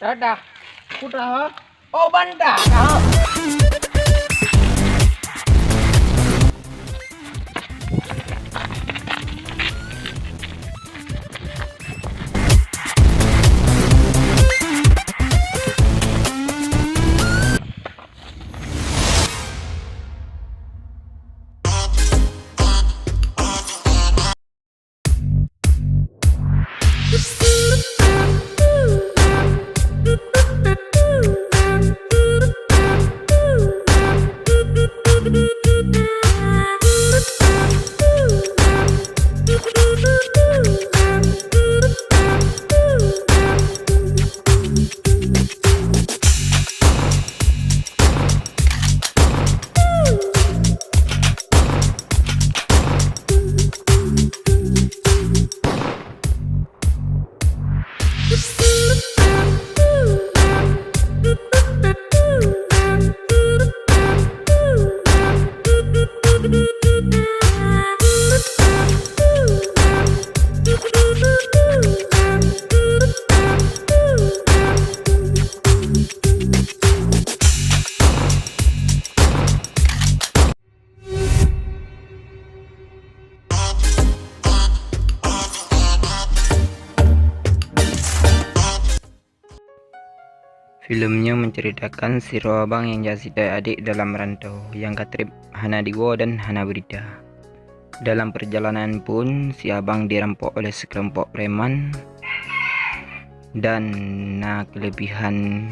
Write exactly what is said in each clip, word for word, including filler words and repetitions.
Dadah. Kudah, ha? Oh, banda. Ha? Filem nyoe menceritakan sidroe abang nyang jak sidai adék dalam rantau nyang ka treb hana diwoe dan hana beurita. Dalam perjalanan pun, si abang dirampok oleh sekelompok preman dan na kelebihan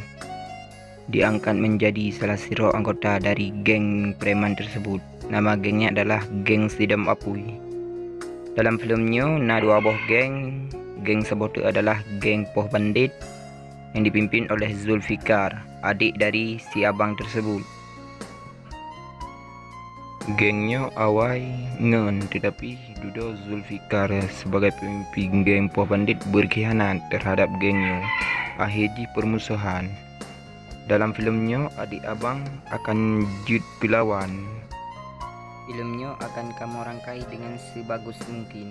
diangkat menjadi salah sidroe anggota dari geng preman tersebut. Nama geng nyan adalah Geng Sidom Apui. Dalam filem nyoe na dua boh geng. Geng saboh teuk adalah geng Poh Bandit yang dipimpin oleh Zulfikar, adik dari si abang tersebut. Geng nyoe awai ngon, tetapi dudoe Zulfikar sebagai pemimpin geng Poh Bandit berkhianat terhadap geng nyoe. Akhé jih permusuhan. Dalam filem nyoe, adik abang akan jeuet keu lawan. Filem nyoe akan kamoe rangkai dengan sebagus mungkin.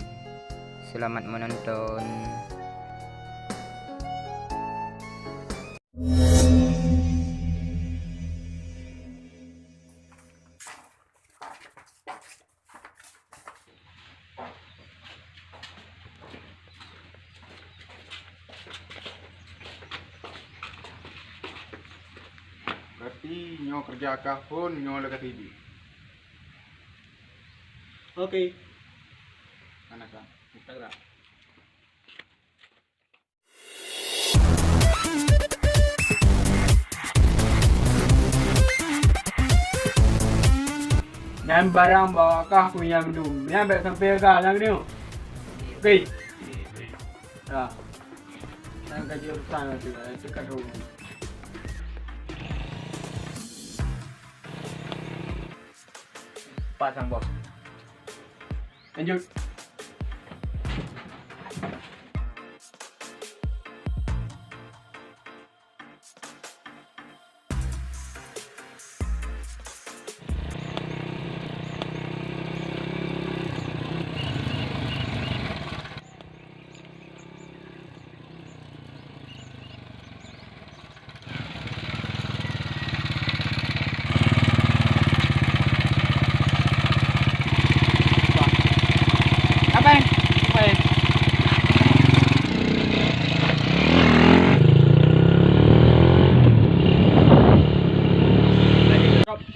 Selamat menonton. Berarti nyoe keureuja kah phon, nyoe lagèe T V. Oke. Mana kah? Instagram. Nyan barang bak kah keu nyang dum. Nyan bèk sampai gagah lam nyoe. Oke. Ya. Nyan ka jeuet urusan tu, eh, cakap dulu. Pat sang bos. Lanjut.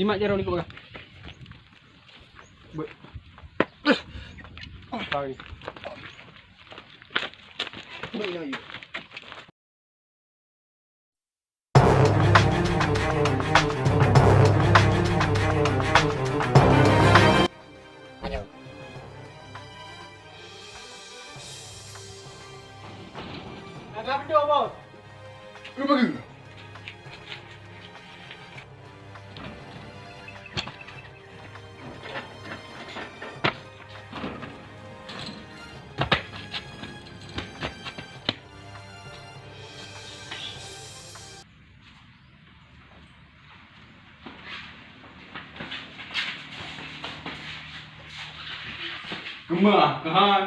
Simak jaroe ni, kok pegang. Buet. Sorry. Agak betul, Bos. Lu bagi. Keumah, keuhan.